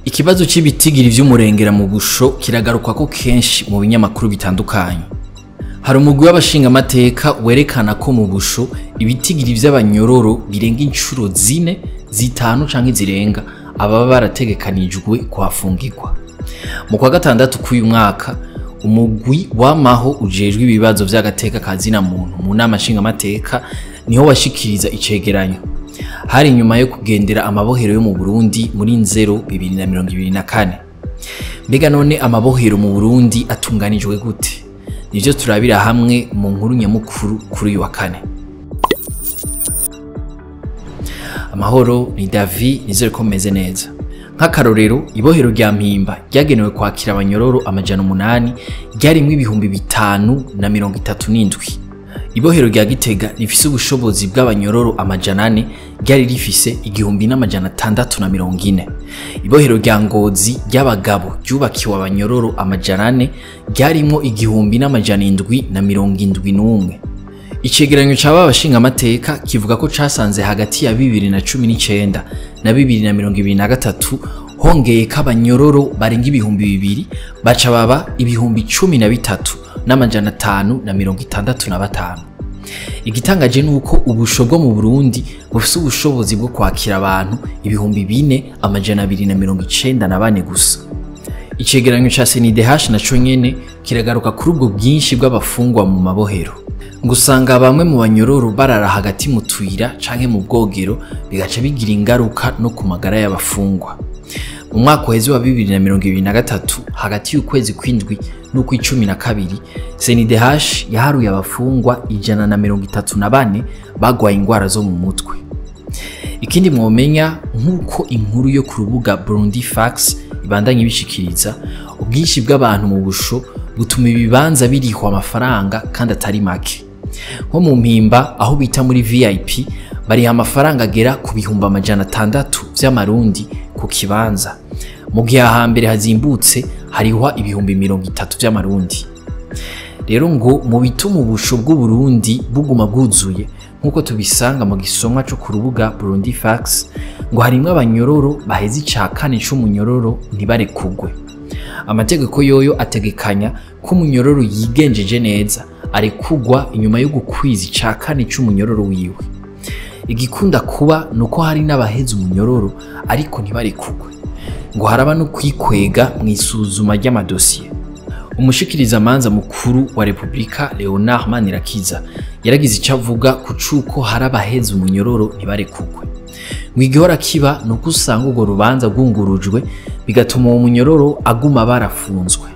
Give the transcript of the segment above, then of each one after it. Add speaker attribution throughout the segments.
Speaker 1: Ikibazo cy'ibitigiri vy'umurengera mu busho kiragaruka ko kenshi mu binyamakuru bitandukanye. Hari umugwi w'abashinga amateka werekana ko mu busho ibitigiri vy'abanyororo birenga inshuro 4, 5 canke zirenga ababa barategekanijwe kuhafungirwa. Mu kwa gatandatu k'uyu mwaka, umugwi wamaho ujejwe ibibazo vy'agateka kazina muntu mu nama nshinga amateka niho washikiriza icegeranyo. Hari nyuma yo kugendera amabohero yo mu Burundi muri nzero 2024. Mbega none amabohero mu Burundi atunganijwe gute? Nivyo turabira hamwe mu nkuru nyamukuru kuri uyu wa kane. Amahoro ni Davi, nizere ko meze neza. Nk'akarorero, ibohero rya Mpimba ryagenewe kwakira abanyororo 800 ryarimwo 5037. Ibohero rya Gitega rifise ubushobozi bw'abanyororo 400 ryari rifise 1640. Ibohero rya Ngozi ry'abagabo ryubakiwe abanyororo 400 ryarimwo 1771. Icegeranyo c'aba bashinga amateka kivuga ko casanze hagati ya 2019 na 2023 hongeye k'abanyororo barenga 2000 baca baba 13565. Igitangaje nuko ubusho bwo mu Burundi bufise ubushobozi bwo kwakira abantu 4294 gusa. Icegeranyo ca CNDH naco nyene kiragaruka kuri ubwo bwinshi bw'abafungwa mu mabohero. Ngusanga bamwe mu banyororo barara hagati mu tuyira canke mu bwogero bigaca bigira ingaruka no ku magara y'abafungwa. Mu mwaka uheze wa 2023 hagati y'ukwezi kw'indwi n'ukw'icumi na kabiri, CNDH yaharuye abafungwa 134 bagwaye ingwara zo mu mutwe. Ikindi mwomenya nk'uko inkuru yo ku rubuga Burundi Facts ibandanye ibishikiriza, ubwinshi bw'abantu mu busho butuma ibibanza birihwa amafaranga kandi atari make. Nko mu Mpimba aho bita muri VIP bariha amafaranga agera ku 600,000 vy'amarundi ku kibanza, mu gihe ahambere hazimbutse harihwa 30,000 vy'amarundi. Rero ngo mu bituma ubusho bw'u Burundi buguma bwuzuye nkuko tubisanga mu gisomwa co ku rubuga Burundi Facts, ngo harimwo abanyororo baheze ica kane c'umunyororo ntibarekugwe. Amategeko yoyo ategekanya ko umunyororo yigenjeje neza arekugwa inyuma yo gukwiza ica kane c'umunyororo wiwe. Igikunda kuba nuko hari n'abaheze umunyororo ariko ntibarekugwe. Ngo haraba no kwikwega mu isuzuma ry'amadosiye. Umushikiriza manza mukuru wa Republika Leonard Manirakiza yaragize ico avuga ku cuko hari abaheze umunyororo ntibarekugwe. Ngo igihora kiba nuko usanga urwo rubanza rwungurujwe bigatuma uwo munyororo aguma barafunzwe.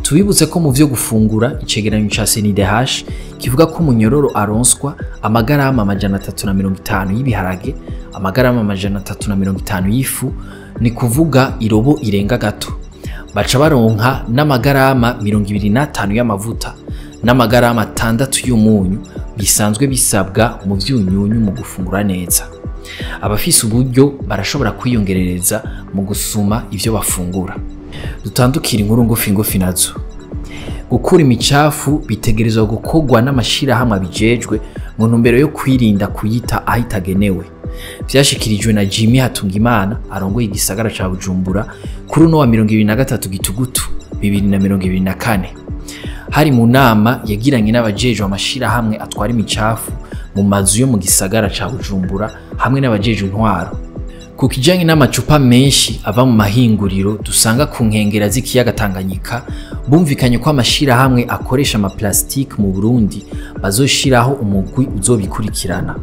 Speaker 1: Tubibutse ko mu vyo gufungura icegeranyo ca CNDH kivuga ko umunyororo aronswa amagarama 350 y'ibiharage, amagarama 350 y'ifu, ni kuvuga irobo irenga gato. Baca baronka n'amagarama 25 y'amavuta n'amagarama 6 y'umunyu bisanzwe bisabwa mu vyunyunyu mu gufungura neza. Abafise uburyo barashobora kwiyongerereza mu gusuma ivyo bafungura. Dutandukira inkuru ngufi ngufi nazo. Gukura imicafu bitegerezwa gukorwa n'amashirahamwe abijejwe mu ntumbero yo kwirinda kuyita aho itagenewe. Vyashikirijwe na Jimmy Hatungimana arongoye igisagara ca Bujumbura kuri uno wa 23 Gitugutu 2024. Hari mu nama yagiranye n'abajejwe amashirahamwe atwara imicafu mu mazu yo mu gisagara ca Bujumbura hamwe n'abajejwe intwaro. Ku kijanye n'amacupa menshi ava mu mahinguriro dusanga ku nkengera z'ikiyaga Tanganyika, bumvikanye ko amashirahamwe akoresha amaplastike mu Burundi bazoshiraho umugwi uzobikurikirana.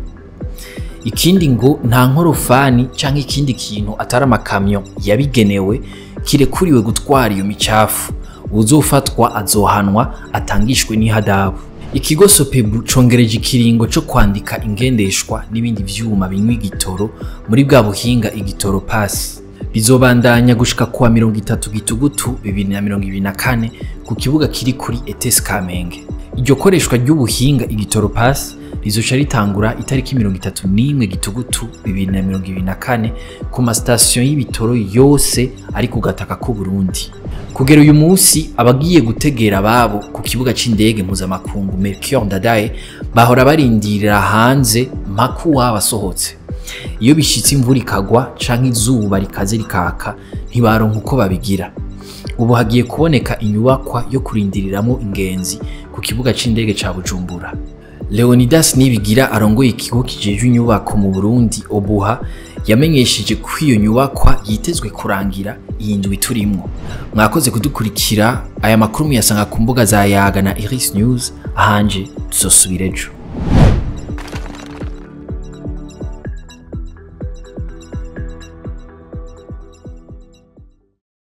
Speaker 1: Ikindi ngo nta nkorofani canke ikindi kintu atari amakamyo yabigenewe kirekuriwe gutwara iyo micafu. Uzofatwa azohanwa atangishwe n'ihadabu. Ikigo Sopebu congereje ikiringo co kwandika ingendeshwa n'ibindi vyuma binywa igitoro muri bwa buhinga igitoro pass. Bizobandanya gushika kuwa 30 Gitugutu 2024 ku kibuga kiri kuri ETS Kamenge. Iryo koreshwa ry'ubuhinga igitoro pass rizoca ritangura itariki 31 Gitugutu 2024 ku ma station y'ibitoro yose ari ku gataka k'u Burundi. Kugera uyu munsi abagiye gutegera ababo ku kibuga c'indege mpuzamakungu Melchior Ndadaye bahora barindirira hanze mpaka uwaba asohotse. Iyo bishitse imvura ikagwa canke izuba rikaze rikaka, ntibaronka uko babigira. Ubu hagiye kuboneka inyubakwa yo kurindiriramwo ingenzi ku kibuga c'indege ca Bujumbura. Leonidas Nibigira arongoye ikigo kijejwe inyubako mu Burundi Obuha yamenyesheje ko iyo nyubakwa yitezwe kurangira iyi ndwi turimwo. Mwakoze kudukurikira. Aya makuru muyasanga ku mbuga za Yaga na Iris News. Ahanje tuzosubira ejo.